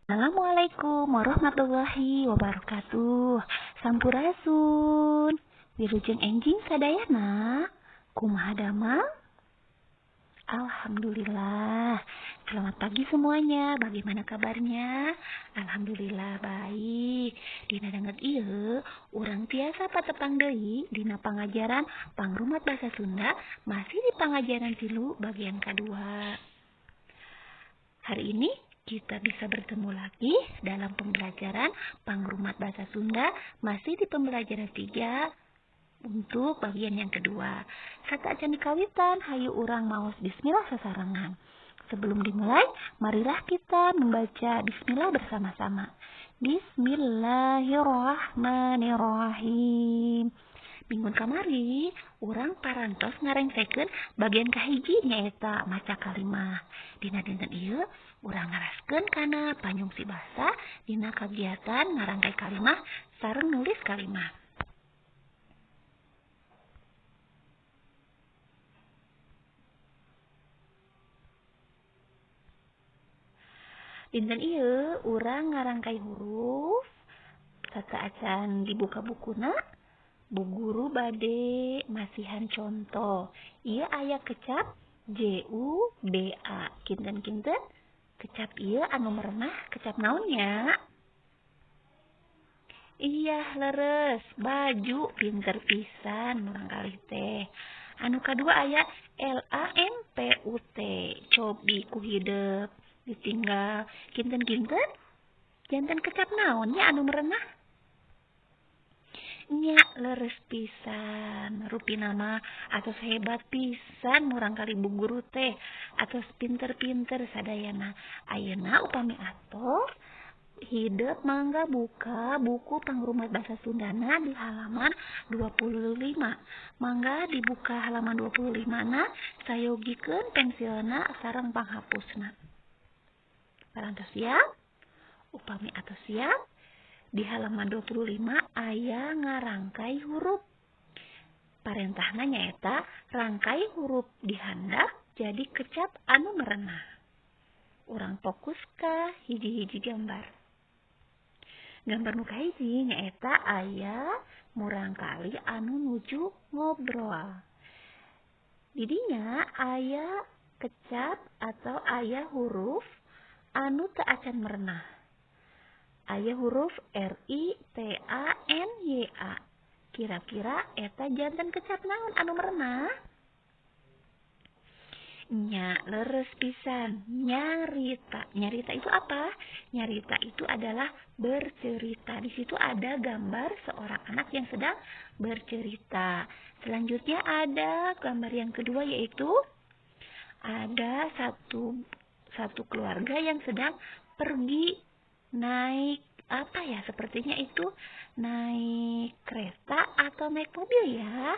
Assalamualaikum warahmatullahi wabarakatuh. Sampurasun. Wilujeng enjing sadayana. Kumaha damang? Alhamdulillah. Selamat pagi semuanya. Bagaimana kabarnya? Alhamdulillah baik. Dina danget ieu urang tiasa patepang deui dina pangajaran Pangrumat Basa Sunda masih di pangajaran 3 bagian kedua. Hari ini kita bisa bertemu lagi dalam pembelajaran Pangrumat Bahasa Sunda masih di pembelajaran 3 untuk bagian yang kedua. Sateuacan dikawitan, hayu urang maos bismillah sasarengan. Sebelum dimulai, marilah kita membaca bismillah bersama-sama. Bismillahirrahmanirrahim. Minggu kamari, urang parantos ngarengsekeun bagian kahiji nyaeta maca kalimah. Dina dinten ieu urang ngaraskeun kana panyungsi basa dina kagiatan ngarangkai kalimah sareng nulis kalimah. Dinten ieu urang ngarangkai huruf sateuacan dibuka bukuna. Bu guru bade masihan contoh. Ieu aya kecap J U B A. Kinten-kinten kecap ieu anu merenah kecap naonnya? Iya leres, baju pinter pisan murangkalih teh. Anu kadua aya L A M P U T. Cobi ku hidep ditinggal. Kinten-kinten janten kecap naonnya anu merenah? Nya leres pisan, rupina mah atos hebat pisan murangkalih bu guru teh, atos pinter-pinter sadayana. Ayeuna upami atos hidep mangga buka buku Pangrumat Basa Sundana di halaman 25. Mangga dibuka halaman 25 na, sayogikeun pensilna sareng panghapusna. Parantos siap? Upami atos siap? Di halaman 25 aya ngarangkai huruf. Parentahna nyaeta rangkai huruf di handap jadi kecap anu merenah. Urang fokus ka hiji-hiji gambar. Gambar nu kahiji nyaeta aya murangkalih anu nuju ngobrol. Didinya aya kecap atau aya huruf anu teu acan merenah. Aya huruf R I T A N Y A. Kira-kira eta janten kecap naon anu merenah? Nya leres pisan, nyarita. Nyarita itu apa? Nyarita itu adalah bercerita. Di situ ada gambar seorang anak yang sedang bercerita. Selanjutnya ada gambar yang kedua, yaitu ada satu keluarga yang sedang pergi naik apa ya, sepertinya itu naik kereta atau naik mobil ya.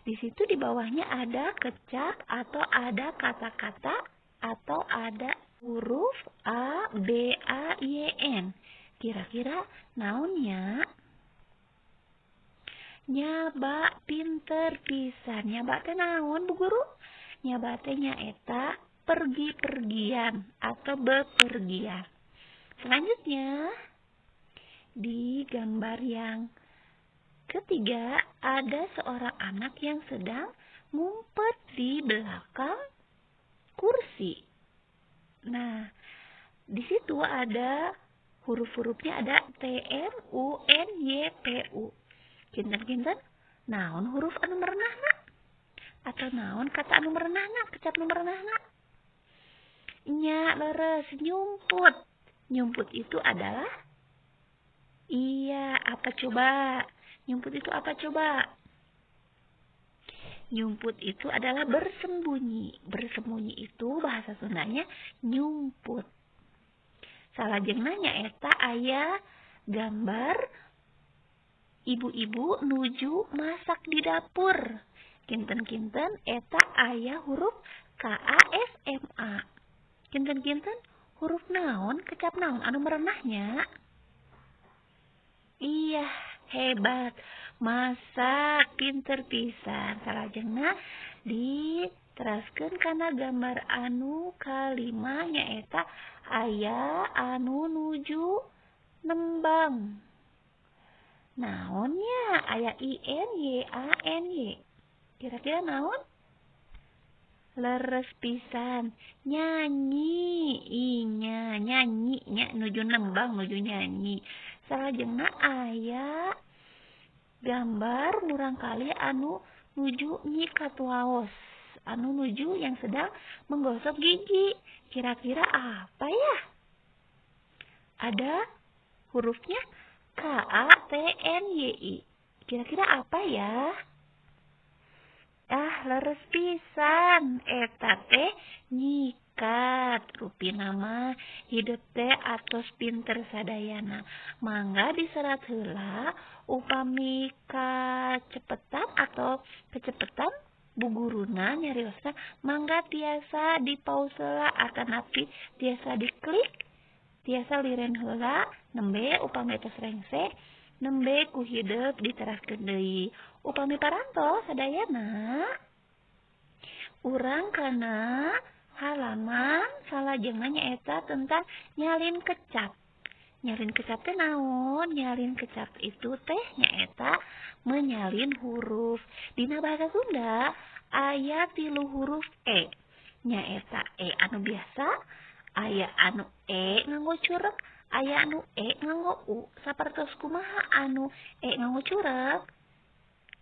Di situ di bawahnya ada kecap atau ada kata-kata atau ada huruf A B A Y N. Kira-kira naonnya? Nyaba pinter pisan. Nyaba teh naon bu guru? Nyaba teh nyaeta pergi-pergian atau bepergian. Selanjutnya, di gambar yang ketiga ada seorang anak yang sedang ngumpet di belakang kursi. Nah, di situ ada huruf-hurufnya, ada T M U N Y P U. Kinten-kinten, naon huruf anu merenahna? Atau naon kata anu merenahna, kecap anu merenahna? Nya leres, nyumput. Nyumput itu adalah, iya, apa coba? Nyumput itu apa coba? Nyumput itu adalah bersembunyi. Bersembunyi itu bahasa Sundanya nyumput. Salajengna nyaeta aya gambar ibu-ibu nuju masak di dapur. Kinten-kinten eta aya huruf K A S M A. Kinten-kinten huruf naon, kecap naon anu merenahnya? Iya, hebat. Masak pinter pisan. Salajengna di Teraskeun kana gambar anu kalima nyaeta aya anu nuju nembang. Naonnya aya I N Y A N Y. Kira-kira naon? Leres pisan nyanyi, inya nyanyi nya nuju nembang nuju nyanyi. Salajengna aya gambar murangkali anu nuju nyikat waos, anu nuju yang sedang menggosok gigi. Kira-kira apa ya? Ada hurufnya K A T N Y I. Kira-kira apa ya? Ah, leres pisan eta teh nyikat. Rupina mah hidup teh atos pinter sadayana. Mangga diserat heula upami kacepetan atau kecepetan bu guruna nyariosna, mangga tiasa dipause heula atanapi tiasa diklik, tiasa liren heula nembe upami tos rengse nembe ku hidep diteraskeun deui. Upami parantos sadayana urang kana halaman salajengna nyaeta tentang nyalin kecap. Nyalin kecap teh naon? Nyalin kecap itu teh nyaeta menyalin huruf. Dina bahasa Sunda aya 3 huruf e. Nyaeta e anu biasa, aya anu e nganggo curug, aya anu e nganggo u. Sapertos kumaha anu e nganggo curug?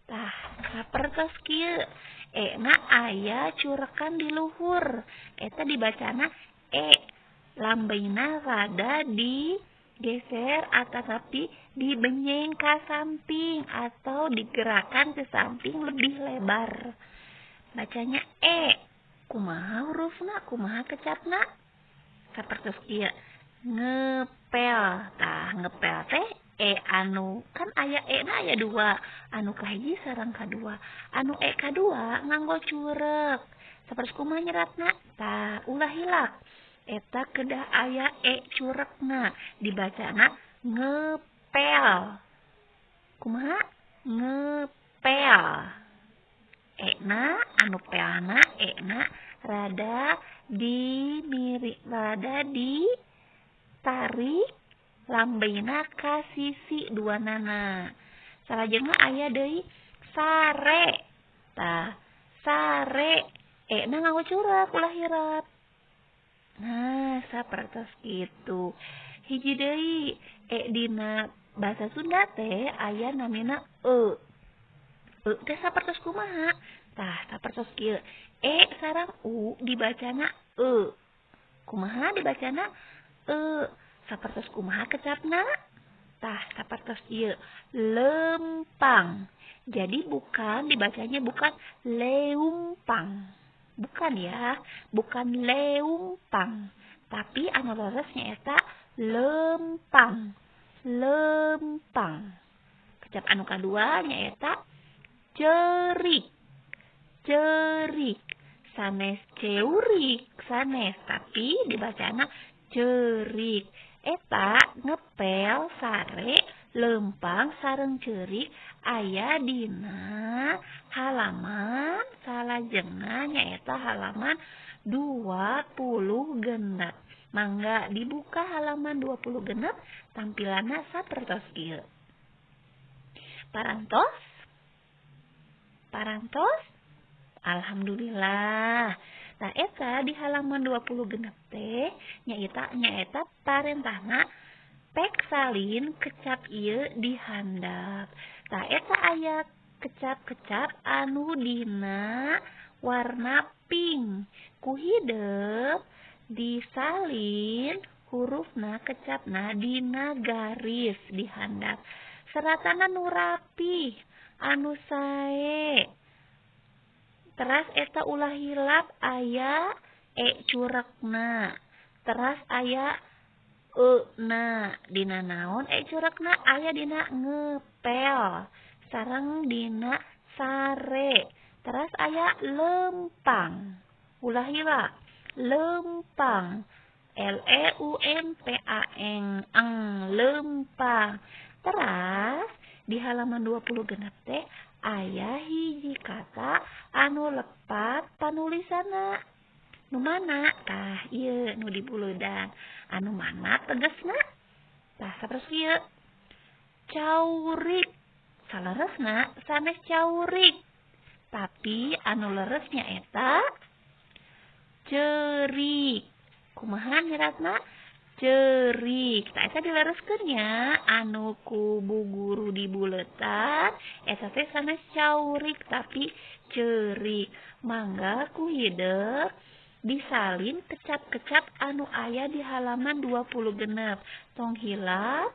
Tah, sapertos kieu. E na aya curekan di luhur. Eta dibacana e. Lambeyna rada digeser atanapi dibenyeng ka samping atau digerakkan ke samping lebih lebar. Bacanya e. Kumaha hurufna, kumaha kecapna? Sapertos kieu. Ngepel. Tah, ngepel teh e anu kan aya e na aya 2, anu kahiji sareng kadua. Anu e kadua nganggo cureg. Sapertos kumaha nyeratna? Tah, ulah hilap. Eta kedah aya e curegna, dibacana ngepel. Kumaha? Ngepel. E na anu pelna e na rada dimiri, rada ditarik lambeyna ka sisi duanana. Salajengna aya deui sare. Tah, sare e na nganggo curug ulah hirap. Nah, sapertos kitu. Hiji deui e dina bahasa Sunda teh aya namina e. E teh sapertos kumaha? Tah, sapertos kieu. E sareng u dibacana e. Kumaha dibacana e? Sapertos kumaha kecapna? Tah, sapertos ieu lempang. Jadi bukan dibacanya bukan leumpang. Bukan ya, bukan leumpang. Tapi anu leres nyaeta lempang. Lempang. Kecap anu kadua nyaeta cerik. Cerik. Sanes ceurik, sanes tapi dibacana cerik. Eta ngepel sare lempang sareng cerik aya dina halaman salajengna nyaeta halaman 26. Mangga dibuka halaman 26 tampilanna sapertos ieu. Parantos? Parantos? Alhamdulillah. Nah, eta di halaman 26 teh nyaeta parentahna pek salin kecap ieu di handap. Tah eta aya kecap-kecap anu dina warna pink. Ku hidep disalin hurufna kecapna dina garis di handap. Seratana nu rapih anu sae. Teras eta ulah hilap aya e curekna. Teras aya e na dina naon e curekna aya dina ngepel sareng dina sare. Teras aya lempang. Ulah hilap lempang. L E U M P A N eng lempang. Teras di halaman 26 teh Aya hiji kata anu lepat panulisanna. Nu mana? Tah ieu nu dibuludan. Anu mana tegesna? Tah sapertos ieu. Caurik. Saleresna sanes caurik. Tapi anu leresnya eta cerik. Kumaha nyeratna? Cerik. Tah eta dilereskeun nya anu ku bu guru dibuletan eta teh sanes caurik tapi cerik. Mangga ku hidep disalin kecap-kecap anu aya di halaman 26. Tong hilap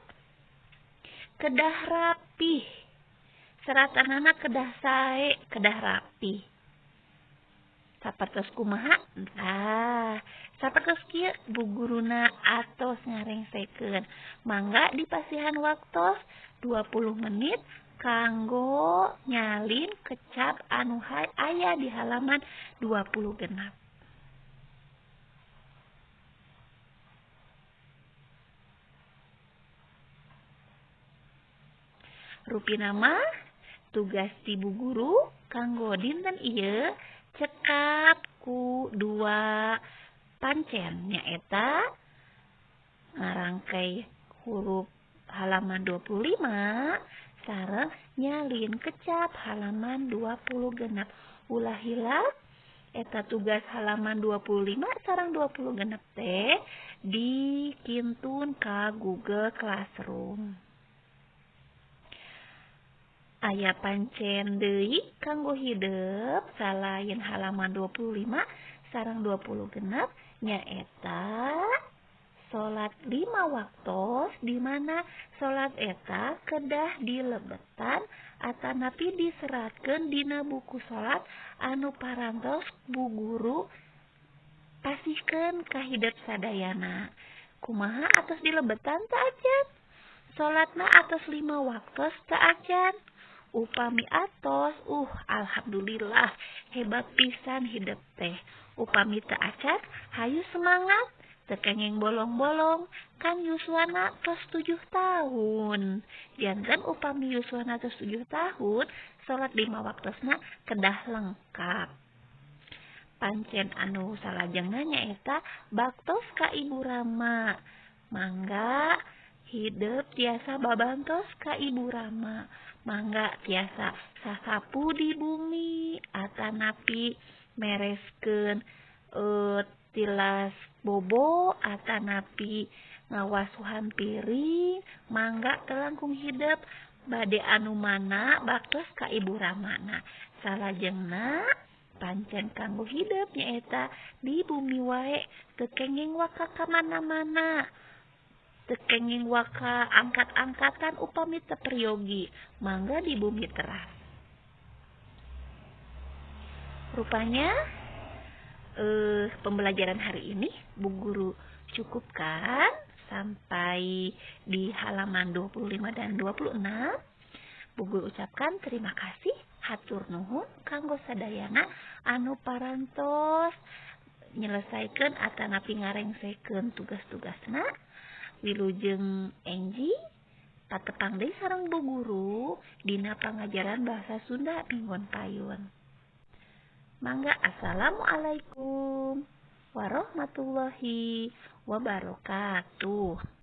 kedah rapih. Seratanana kedah sae, kedah rapih. Sapertos kumaha? Tah, sapertos kieu bu guruna atos ngarengsekeun. Mangga dipasihan waktos 20 menit kanggo nyalin kecap anu aya di halaman 26. Rupina mah tugas ti bu guru kanggo dinten ieu cekap ku 2 pancen nyaeta ngarangkai huruf halaman 25 sareng nyalin kecap halaman 26. Ulah hilap eta tugas halaman 25 sareng 26 teh dikintun ka Google Classroom. Aya pancen deui kanggo hidep salain halaman 25 sareng 26 nyaeta salat 5 waktos di mana salat eta kedah dilebetan atanapi diseratkeun dina buku salat anu parantos bu guru pasihkeun ka hidep sadayana. Kumaha atos dilebetan teu acan? Salatna atos 5 waktos teu acan? Upami atos, alhamdulillah, hebat pisan hidep teh. Upami teu acan, hayu semangat, teu kenging bolong-bolong, kan yuswana tos 7 tahun. Janten upami yuswana tos 7 tahun, salat 5 waktosna kedah lengkap. Pancen anu salajengna nyaeta baktos ka Ibu Rama. Mangga hidep tiasa babantos ka Ibu Rama. Mangga tiasa sasapu di bumi atanapi mereskeun tilas bobo atanapi ngawasuhan piring. Mangga teu langkung hidep bade anu mana baktos ka Ibu Ramana. Salajengna pancen kanggo hidep nyaeta di bumi wae teu kenging waka ka mana-mana. Teu kenging waka angkat-angkatan upami teu peryogi, mangga di bumi teras. Rupanya pembelajaran hari ini Bu Guru cukupkan sampai di halaman 25 dan 26. Bu Guru ucapkan terima kasih, hatur nuhun kanggo sadayana anu parantos nyelesaikeun atanapi ngarengsekeun tugas-tugasna. Wilujeng enjing patepang deui sareng Bu Guru dina pangajaran bahasa Sunda minggon payun. Mangga, assalamualaikum warahmatullahi wabarakatuh.